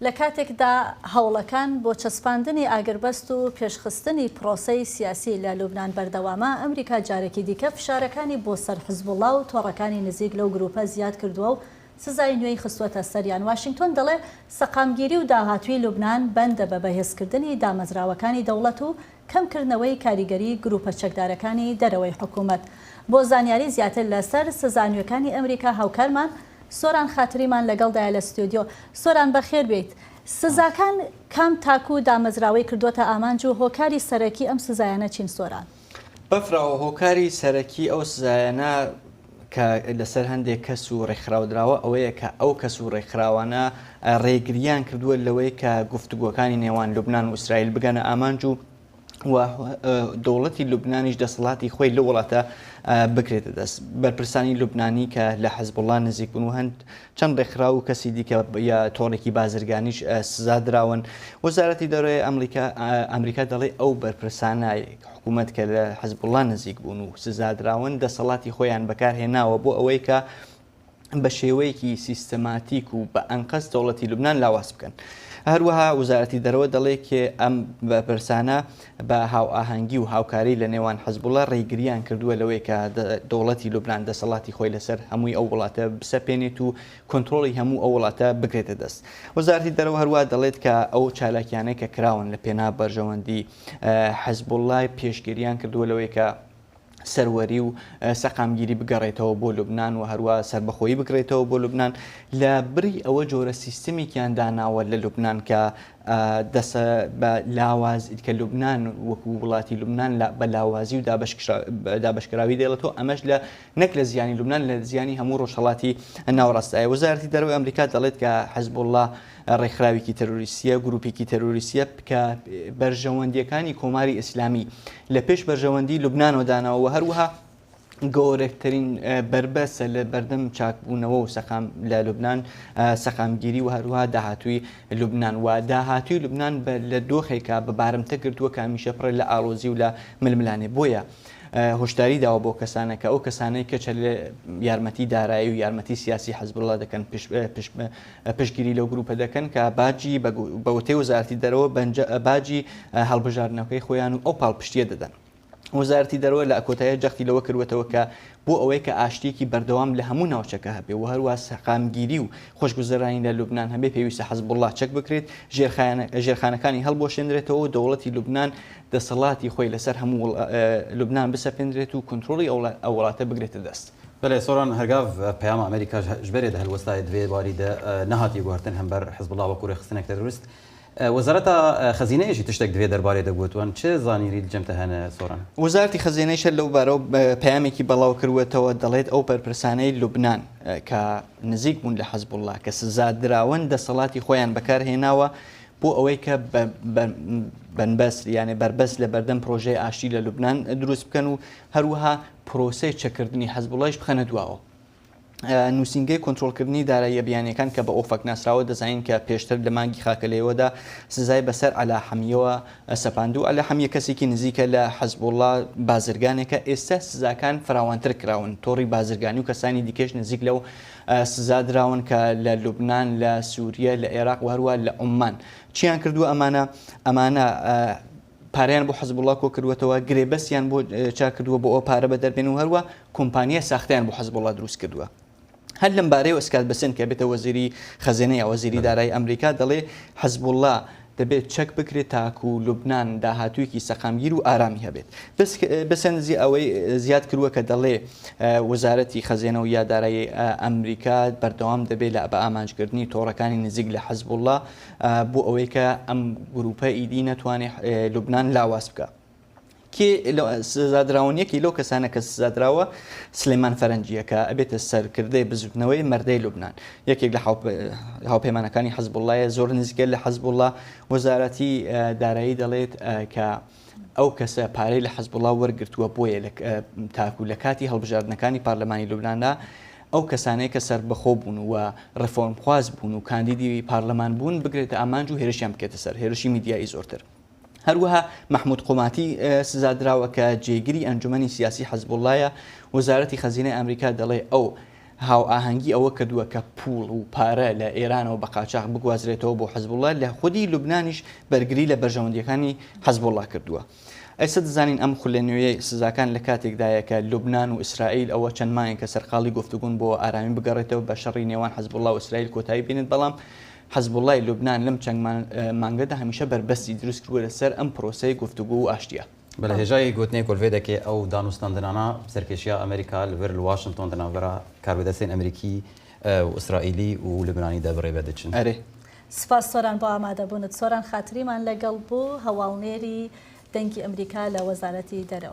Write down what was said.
لە کاتێکدا هەوڵەکان بۆ چەسپاندنی ئاگربەست و پێشخستنی پرۆسەی سیاسی لە لوبنان بەردەوامە، ئەمریکا جارێکی دیکە فشارەکانی بۆ سەر حزبوڵڵا و تۆڕەکانی نزیک لەو گرووپە زیاد کردووە و سزای نوێی خستووەتە سەریان. واشینگتۆن دەڵێ سەقامگیری و داهاتووی لوبنان بەندە بە بەهێزکردنی دامەزراوەکانی دەوڵەت و کەمکردنەوەی کاریگەری گرووپە چەکدارەکانی دەرەوەی حکوومەت. بۆ زانیاری زیاتر لەسەر سزا نوێکانی ئەمریکا هاوکارمان سۆران خاتریمان لەگەڵدایە لە ستۆدیۆ. سۆران بەخێر بێیت. سزاکان کام تاک و دامەزراوەی کردووەتە ئامانج و هۆکاری سەرەکی ئەم سزایانە چین سۆران؟ بەفراوە هۆکاری سەرەکی ئەو سزایانە کە لەسەر هەندێک کەس و ڕێکخراو دراوە ئەوەیە کە ئەو کەس و ڕێکخراوانە ڕێگریان کردووە لەوەی کە گفتوگۆکانی نێوان لوبناان و ئیسرائیل بگەنە ئامانج و و دەوڵەتی لوبنانیش دەسەڵاتی خۆی لە وڵاتە بکرێتە دەست. بەرپرسانی لوبنانی کە لە حزبوڵڵا نزیک بوون و هەند چەند ڕێکخراو و کەسی دیکە یا تۆڕێکی بازرگانیش سزا دراون. وەزارەتی دەرەوەی ئەمریکا ئەمریکا دەڵێ ئەو بەرپرسانە حکوومەت کە لە حزبوڵڵا نزیک بوون و سزا دراون دەسەڵاتی خۆیان بەکارهێناوە بۆ ئەوەی کە بە شێوەیەکی سیستەماتیک و بە ئەنقەست دەوڵەتی لوبنان لاواز بکەن. هەروەها وەزارەتی دەرەوە دەڵێ کێ ئەم بەرپرسانە بە هاوئاهەنگی و هاوکاری لە نێوان حزبوڵا ڕێگریان کردووە لەوەی کە دەوڵەتی لوبنان دەسەڵاتی خۆی لەسەر هەمووی ئەو وڵاتە بسەپێنێت و کۆنترۆڵی هەموو ئەو وڵاتە بگرێتە دەست. وەزارەتی دەرەوە هەروە دەڵێت کە ئەو چالاکیانەی کە کراون لە پێنا بەرژەوەندی حزبوڵای پێشگیریان کردووە لەوەی کە سەروەری و سەقامگیری بگەڕێتەوە بۆ لوبنان و هەروە سەربەخۆیی بگرێتەوە بۆ لوبنان لە بری ئەوە جۆرە سیستمێکیان داناوە لە لوبنان کە دەسە بە لاواز کە لوبنان وەکو وڵاتی لوبنان بە لاوازی و دابشکراوی دێڵێتەوە ئەمەش لە نەک لە زیانی لوبنان لە زیانی هەموو ڕۆژهەڵاتی ناوەڕاستایە وەزارەتی دەرەوەی ئەمریکا دەڵێت کە حزبوڵڵا ڕێکخراوێکی تەرۆریستیە، گروپێکی تەرۆریستیە کە بەرژەوەندیەکانی کۆماری ئیسلامی لە پێش بەرژەوەندی لوبنانەوە داناوە و هەروەها گەورەترین بەربەستە لە بەردەم چاکبوونەوە و سەقام لە لوبناان سەقامگیری و هەروەها داهاتووی لوبناان و داهاتووی لوبناان لە دۆخێکە بە بارمتە گرتووە کە هەمیشە پڕە لە ئاڵۆزی و لە ململانێ بۆیە هۆشداری داوە بۆ کەسانە کە ئەو کەسانەی کە یارمەتی دارایی و یارمەتی سیاسی حەزبوڵڵا دەکەن پشتگیری لەو گروپە دەکەن کە باجی بە وتەی وەزارەتی دەرەوە باجی هەڵبژاردنەکەی خۆیان و ئەو پاڵپشتیە دەدەن. وەزارەتی دەرەوە لە کۆتایی جەختی لەوە کردووەتەوە کە بۆ ئەوەی کە ئاشتیەکی بەردەوام لە هەموو ناوچەکە هەبێ و هەروە سەقامگیری و خۆشگوزەرانی لە لوبناان هەبێ پێویستە حەزبوڵڵا چەک بکرێت ژێرخانەکانی هەڵبوەشێنرێتەوە و دەوڵەتی لوبناان دەسەڵاتی خۆی لەسەر هەموو لوبناان بسەپێنرێت و کۆنترۆڵی ئەو وڵاتە بگرێتە دەست. بەلێ سۆران هەرگاڤ پەیاما ئەمریکاش ژ بەرێ دە هەلوەستاێ دڤێ واری دە نەهاتیە گوهرتن هەمبەر حزبوڵا وەکوو رێخستنێک تەرۆریست. وەزارەتا خەزینەیێ ژی تشتێک دڤێ دەربارێ دە گوتوەن چ زانیری لجەم تە هەنە سۆران؟ وەزارەتی خەزێنەیش هەر لەو بارەوە پەیامێکی بەڵاو کردووەتەوە دەڵێت ئەو بەرپرسانەی لوبنان کە نزیک بوون لە حەزبوڵڵا کە سزا دراون دەسەڵاتی خۆیان بەکار هێناوە بۆ ئەوەی کە بنبەست یانێ بەربەست لە بەردەم پرۆژەی ئاشتی لە لوبنان دروست بکەن و هەروەها پرۆسەی چەککردنی حەزبوڵایش بخەنە دواوە. نووسینگەی کۆنترۆڵکردنی داراییە بیانییەکان کە بە ئۆفەک ناسراوە دەزانین کە پێشتر لە مانگی خاکەلێوەدا سزای بەسەر عەلا حەمیەوە سەپاندوو. عەلا حەمیە کەسێکی نزیکە لە حەزبوڵڵا، بازرگانێکە، ئێستا سزاکان فراوانتر کراون، تۆڕی بازرگانی و کەسانی دیکەش نزیک لەو سزا دراون کە لە لوبنان، لە سووریە، لە عێراق و هەروەها لە عوممان. چیان کردووە ئەمانە؟ ئەمانە پارەیان بۆ حزبوڵا کۆکردووەتەوە، گرێبەستیان بۆ چاکردووە بۆ ئەوە پارە بەدەربێن و هەروە کۆمپانیای ساختەیان بۆ حزبوڵا دروست کردووە. هەر لەم بارەیەوە سکات بەسنت کە بێتە وەزیری خەزێنە یا وەزیری دارایی ئەمریکا دەڵێ حزبوڵا دەبێت چەک بکرێت تاکو لوبناان داهاتوویەکی سەقامگیر و ئارامی هەبێت. بسنزی ئەوەی زیاد کردووە کە دەڵێ وەزارەتی خەزێنە و یا دارایی ئەمریکا بەردەوام دەبێت لە بە ئامانجکردنی تۆڕەکانی نزیک لە حزبوڵا بۆ ئەوەی کە ئەم گروپە ئیدی نەتوانێت لوبناان لاواز بکە. کێ سزادراون یەکی لەو کەسانە کە سزادراوە سلێمان فەرەنجیە کە ئەبێتە سەرکردەی بزوتنەوەی مەردەی لوبناان یەکێک لە هاوپەیمانەکانی حەزبوڵایە زۆر نزیکە لە حەزبوڵا وەزارەتی دارایی دەڵێت کە ئەو کەسە پارەی لە حەزبوڵا وەرگرتووە بۆیە تاکو لە کاتی هەڵبژاردنەکانی پارلەمانی لوبناندا ئەو کەسانەی کە سەربەخۆ بوون و ڕێفۆرمخواز بوون و کاندیدی پارلەمان بوون بگرێتە ئامانج و هێرشیان بکێتە سەر هێرشی میدیایی زۆرتر. هەروەها مەحمود قوماتی سزادراوە کە جێگری ئەنجومەنی سیاسی حەزبوڵڵایە، وەزارەتی خەزینەی ئەمریکا دەڵێ ئەو. هاوئاهەنگی ئەوە کردووە کە پووڵ و پارە لە ئێرانەوە بە قاچاخ بگوازرێتەوە بۆ حزبوڵڵا، لە خودی لوبنانیش بەرگری لە بەرژەوەندییەکانی حزبوڵڵا کردووە. ئێستا دەزانین ئەم خولە نوێیەی سزاکان لە کاتێکدایە کە لوبنان و ئیسرائیل ئەوە چەند مانگێکە سەرقاڵی گفتوگۆن بۆ ئارامی بگەڕێتەوە بە شەڕی نێوان حزبوڵڵا و ئیسرائیل کۆتایی بێنێت، بەڵام حزبوڵڵای لوبنان لەم چەند مانگەدا هەمیشە بەربەستی دروست کردووە لەسەر ئەم پرۆسەی گفتوگۆ و ئاشتییە. بەلێ هێژای گوتنێ ku li vê dekê ew danûstandinana bi serkêşiya Amerîka li vir li Washington di navbera karbidestên Amerîkî û Îsraîlî û Lubnanî de birêve diçin. ئەرێ. سپاس سۆران بۆ ئامادەبوونت. سۆران خاتریمان لەگەڵ بوو، هەواڵنێری دەنگی ئەمریکا لە وەزارەتی دەرەوە.